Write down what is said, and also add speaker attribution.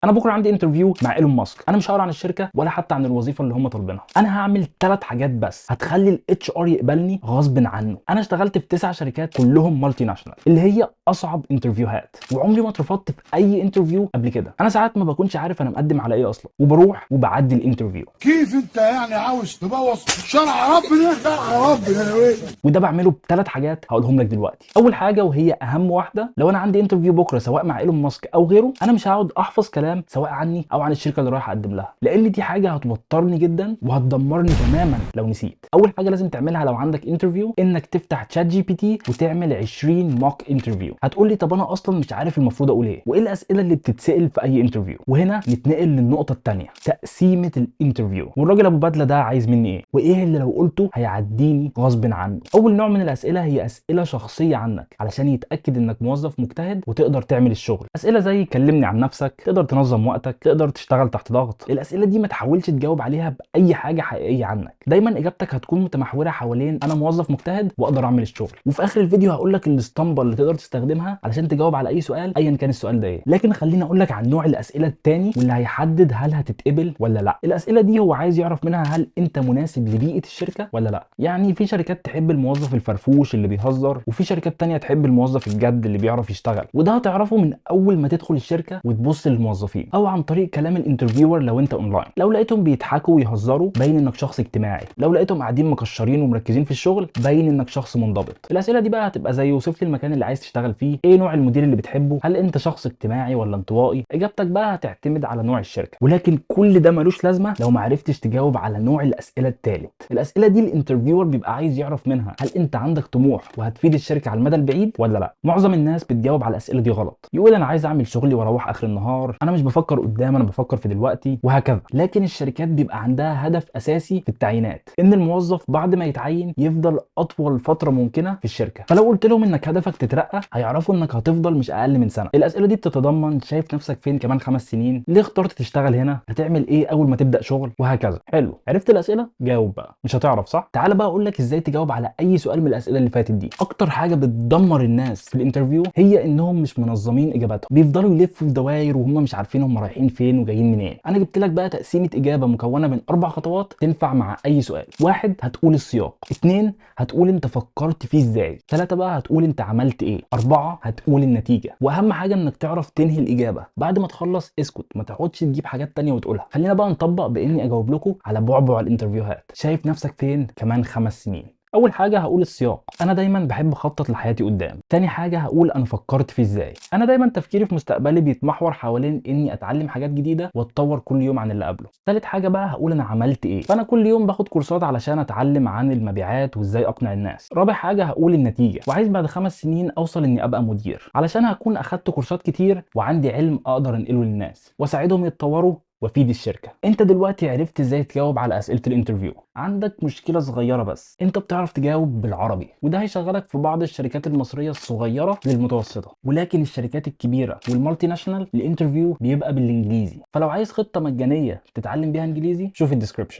Speaker 1: انا بكره عندي interview مع ايلون ماسك، انا مش هقرا عن الشركة ولا حتى عن الوظيفة اللي هم طالبينها. انا هعمل 3 حاجات بس هتخلي ال HR يقبلني غصب عنه. انا اشتغلت في 9 شركات كلهم multinational، اللي هي اصعب interview هات، وعمري ما اترفضت في اي interview قبل كده. انا ساعات ما بكونش عارف انا مقدم على ايه اصلا، وبروح وبعدي ال interview.
Speaker 2: كيف انت يعني عاوز تبوظ شرع ربنا؟ شرع ربنا ايه؟
Speaker 1: وده بعمله ب3 حاجات هقولهم لك دلوقتي. اول حاجة وهي اهم واحده، لو انا عندي interview بكره سواء مع ايلون ماسك او غيره، انا مش هقعد احفظ كلام سواء عني او عن الشركة اللي رايح اقدم لها، لان دي حاجة هتوترني جدا وهتدمرني تماما لو نسيت. اول حاجة لازم تعملها لو عندك interview انك تفتح ChatGPT وتعمل 20 mock interview. هتقول لي طب انا اصلا مش عارف المفروض اقول ايه وايه الاسئلة اللي بتتسال في اي interview. وهنا نتنقل للنقطة الثانيه، تقسيمه ال interview، والراجل ابو بدله ده عايز مني ايه، وايه اللي لو قلته هيعديني غصب عنه. اول نوع من الاسئلة هي اسئلة شخصية عنك علشان يتاكد انك موظف مجتهد وتقدر تعمل الشغل. اسئلة زي كلمني عن نفسك، تقدر تنظم وقتك، تقدر تشتغل تحت ضغط. الاسئلة دي ما تحاولش تجاوب عليها باي حاجة حقيقية عنك، دايما اجابتك هتكون متمحوره حوالين انا موظف مجتهد واقدر اعمل الشغل. وفي اخر الفيديو هقول لك الاسطمبه اللي تقدر تستخدمها علشان تجاوب على اي سؤال ايا كان السؤال ده ايه. لكن خليني اقول لك عن نوع الاسئلة الثاني واللي هيحدد هل هتتقبل ولا لا. الاسئلة دي هو عايز يعرف منها هل انت مناسب لبيئه الشركة ولا لا. يعني في شركات تحب الموظف الفرفوش اللي بيهزر، وفي شركات تانية تحب الموظف الجد اللي بيعرف يشتغل. وده هتعرفه من اول ما تدخل الشركة وتبص للموظفين، او عن طريق كلام ال interviewer لو انت اونلاين. لو لقيتهم بيضحكوا ويهزروا باين انك شخص اجتماعي، لو لقيتهم قاعدين مكشرين ومركزين في الشغل باين انك شخص منضبط. الاسئلة دي بقى هتبقى زي وصف لي المكان اللي عايز تشتغل فيه، ايه نوع المدير اللي بتحبه، هل انت شخص اجتماعي ولا انطوائي. اجابتك بقى هتعتمد على نوع الشركه. ولكن كل ده ملوش لازمه لو ما عرفتش تجاوب على نوع الاسئلة الثالث. الاسئلة دي ال interviewer بيبقى عايز يعرف منها هل انت عندك طموح وهتفيد الشركة على المدى البعيد ولا لا. معظم الناس بتجاوب على الاسئلة دي غلط، يقول انا عايز اعمل شغلي واروح اخر النهار، انا مش بفكر قدام، انا بفكر في دلوقتي، وهكذا. لكن الشركات بيبقى عندها هدف اساسي في التعيينات، ان الموظف بعد ما يتعين يفضل اطول فترة ممكنة في الشركه. فلو قلت لهم انك هدفك تترقى هيعرفوا انك هتفضل مش اقل من سنه. الاسئلة دي بتتضمن شايف نفسك فين كمان 5 سنين، ليه اخترت تشتغل هنا، هتعمل ايه اول ما تبدا شغل، وهكذا. حلو، عرفت الاسئله؟ جاوب بقى. مش هتعرف صح؟ تعال بقى اقول لك ازاي تجاوب على اي سؤال من الاسئلة اللي فاتت دي. اكتر حاجة بتدمر الناس في ال interview هي انهم مش منظمين اجاباتهم، بيفضلوا يلفوا في دواير وهم مش عارفين هم رايحين فين وجايين منين. انا جبت لك بقى تقسيمه اجابه مكونة من 4 خطوات تنفع مع اي سؤال. واحد، هتقول السياق. اتنين، هتقول انت فكرت فيه ازاي. ثلاثة بقى هتقول انت عملت ايه. أربعة، هتقول النتيجة. واهم حاجة انك تعرف تنهي الإجابة. بعد ما تخلص اسكت، ما تقعدش تجيب حاجات تانية وتقولها. خلينا بقى نطبق باني اجاوب لكم على بعبع ال interview هات. شايف نفسك فين كمان 5 سنين؟ اول حاجة هقول السياق، انا دايما بحب اخطط لحياتي قدام. تاني حاجة هقول انا فكرت فيه ازاي، انا دايما تفكيري في مستقبلي بيتمحور حوالين اني اتعلم حاجات جديدة واتطور كل يوم عن اللي قبله. تالت حاجة بقى هقول انا عملت ايه، فانا كل يوم باخد كورسات علشان اتعلم عن المبيعات وازاي اقنع الناس. رابع حاجة هقول النتيجه، وعايز بعد 5 سنين اوصل اني ابقى مدير علشان هكون اخدت كورسات كتير وعندي علم اقدر انقله للناس واساعدهم يتطوروا وافيد الشركه. انت دلوقتي عرفت ازاي تجاوب على اسئلة ال interview. عندك مشكلة صغيرة بس، انت بتعرف تجاوب بالعربي، وده هيشغلك في بعض الشركات المصرية الصغيرة للمتوسطه، ولكن الشركات الكبيرة وال multinational ال interview بيبقى بالانجليزي. فلو عايز خطه مجانية تتعلم بيها انجليزي شوف ال description.